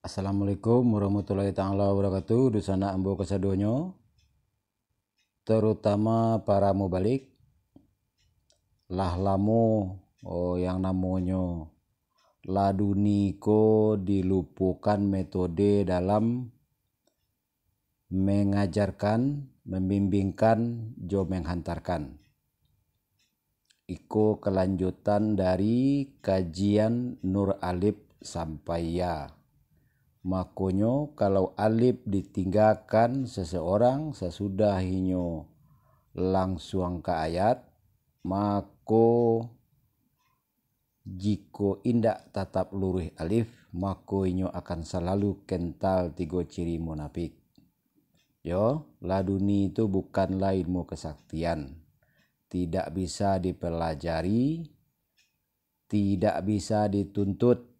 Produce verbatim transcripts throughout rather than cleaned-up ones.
Assalamualaikum warahmatullahi taala wabarakatuh. Dunsanak ambo kasadonyo, terutama para mubalik, lah lamo, oh, yang namonyo laduni ko dilupokan metode dalam mengajarkan, membimbingkan, jo menghantarkan. Iko kelanjutan dari kajian Nur Alif sampai Ya. Makonyo, kalau alif ditinggakan seseorang sasudah inyo langsuang ka ayat, mako, jiko indak tatap luruih alif, mako inyo akan salalu kental tigo ciri munafik. Yo, laduni itu bukanlah ilmu kesaktian. Tidak bisa dipelajari, tidak bisa dituntut.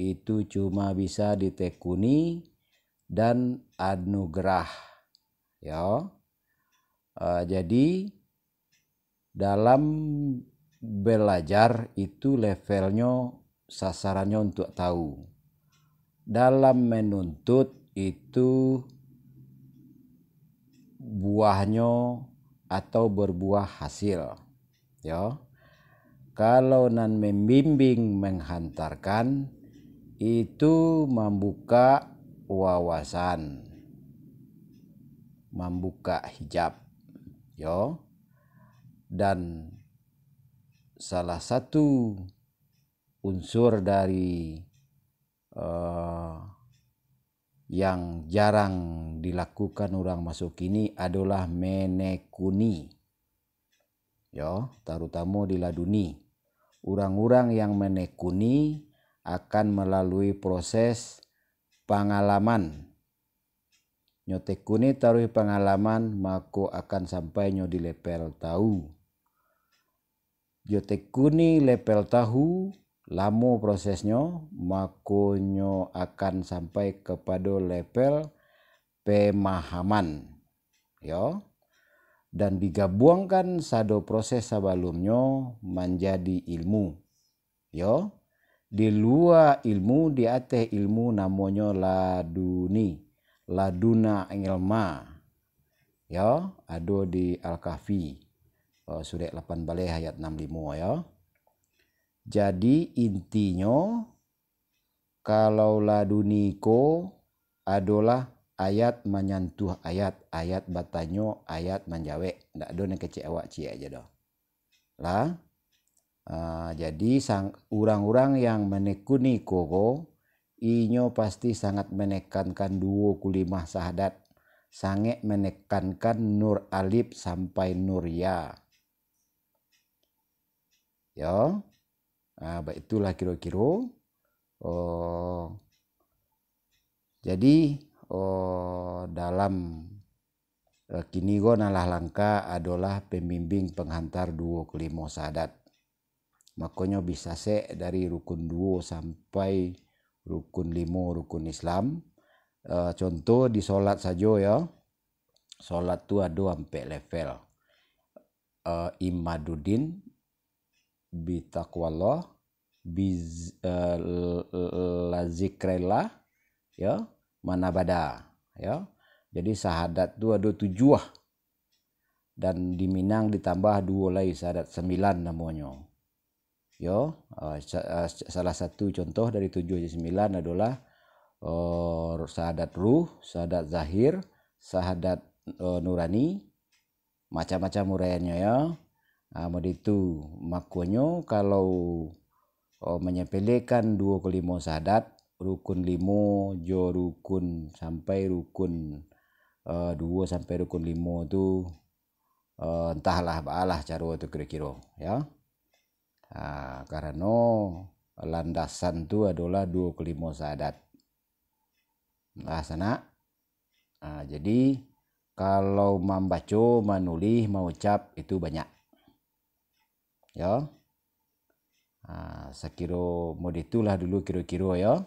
Itu cuma bisa ditekuni dan anugerah. Yo. Eh, jadi, dalam belajar itu levelnyo, sasarannyo untuk tahu. Dalam menuntut itu buahnyo atau berbuah hasil. Yo. Kalau nan membimbing, menghantarkan, itu mambuka wawasan, mambuka hijab. Yo. Dan salah satu unsur dari, eh, yang jarang dilakukan urang masa kini adolah menekuni. Yo, tarutamo di laduni. Urang-urang yang menekuni akan melalui proses pangalaman. Nyo tekuni taruih pangalaman, mako akan sampai nyo di level tahu. Nyo tekuni level tahu, lamo prosesnyo, mako nyo akan sampai kapado level pemahaman. Yo. Dan digabuangkan sado proses sabalumnyo manjadi ilmu. Yo. Di lua ilmu, di ateh ilmu, namonyo laduni. Laduna ilma. Yo, ado di Al-Kahfi, eh, surek lapan baleh ayat anam limo, yo. Jadi, intinyo, kalau laduni ko adolah ayat manyantuh ayat, ayat batanyo, ayat manjawek. Ndak ado nan kecek awak ciek aja doh. Lah. Ah, jadi, sang-, urang-urang yang menekuni ko, ko, inyo pasti sangat menekankan duo kulimah sahadat, sangat menekankan nur alif sampai nur ya. Yo. Ah, baitulah kiro-kiro. Oh, jadi, oh, dalam, eh, kini ko nan lah langka adolah pembimbing penghantar duo kalimo sahadat. Makonyo bisa sek dari rukun duo sampai rukun limo rukun Islam. Eh, contoh di solat sajo, yo. Solat tu ado ampek level. Eh, imaduddin, bitaqwallah, biz-, eh, l-, l-, lazikrillah, yo, manabada, yo. Jadi, sahadat tu ado tujuah. Dan di Minang ditambah duo lai, sahadat sambilan namonyo. Yo, eh, sa-, eh, sa-, salah satu contoh dari tujuah jadi sambilan adolah, eh, sahadat ruh, sahadat zahir, sahadat, eh, nurani, macam-macam uraiannyo, yo. Ah, mode itu. Makonyo, kalau, oh, manyepelekan duo kalimo sahadat, rukun limo jo rukun sampai rukun, eh, duo sampai rukun limo tu, eh, antahlah, baalah caro tu kiro-kiro, yo. Ah, karano landasan tu adolah duo kalimo sahadat. Lah, sanak. Ah, jadi, kalau mambaco, manulih, maucap, itu banyak. Yo. Ah, sakiro mode itulah dulu kiro-kiro, yo.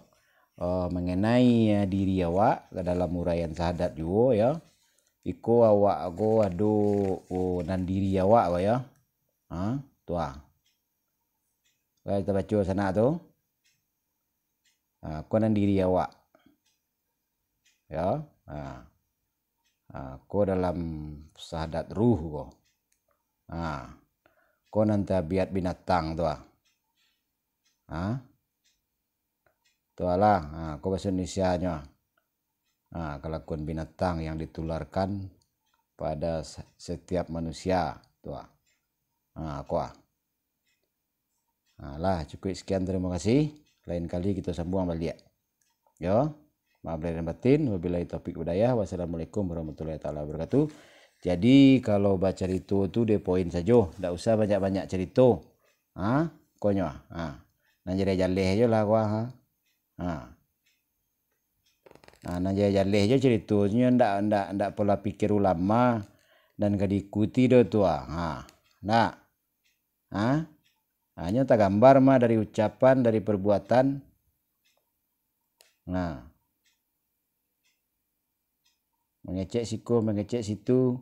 Eh, mengenai, eh, diri awak, ka dalam uraian sahadat juo, yo. Iko awak ko ado, oh, nan diri awak ko, yo. Ha, tu ah. Ka kita baco sanak tu. Ha, ko nan diri awak. Yo. Ha. Ha, ko dalam sahadat ruh ko. Ha. Ko nan tabiat binatang tu ah. Ha. Tu alah, ha, ko bahasa Indonesianyo. Ha, kalakuan binatang yang ditularkan pada se-, setiap manusia. Tu ah. Ha, ko ah. Ha, lah, cukuik sekian, terima kasih. Lain kali kito sambuang baliak. Yo, maaf lahir dan batin. Wabillahi taufik wal hidayah. Wassalamualaikum warahmatullahi taala wabarakatuh. Jadi, kalau bacarito tu di poin sajo, ndak usah banyak-banyak carito. Ha, konyo, ha. Nan jaleh-jaleh jo lah, wah, ha. Ha. Ha, nan jaleh-jaleh jo caritonyo, ndak, ndak, ndak pola pikir ulama, nan ka diikuti do tu, ah. Ha. Ndak. Ha? Hanyo tagambar mah dari ucapan, dari perbuatan. Nah. Mangecek siko, mangecek situ.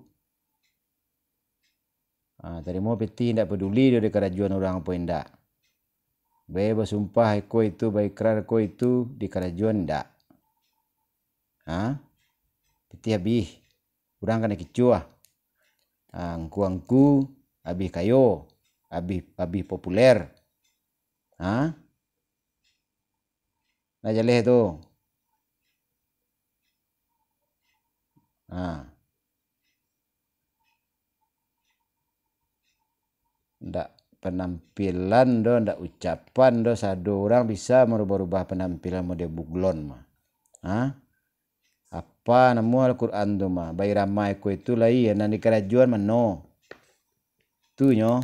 Ha, tarimo pitih, indak paduli do dikarajoan urang apo indak. Bae basumpah iko itu, baikrar iko itu, dikarajoan indak. Ha? Pitih abih. Urang kanai kicuah. Ha, angku-angku abih kayo, abih, abih populer. Ha? Nah, jaleh tu. Ha. Ndak penampilan do, ndak ucapan do, sado urang bisa marubah-rubah penampilan model buglon mah. Ha? Apa namo Al-Quran tu mah? Bairama iko itu lai, nan dikarajoan mano? Tu nyo.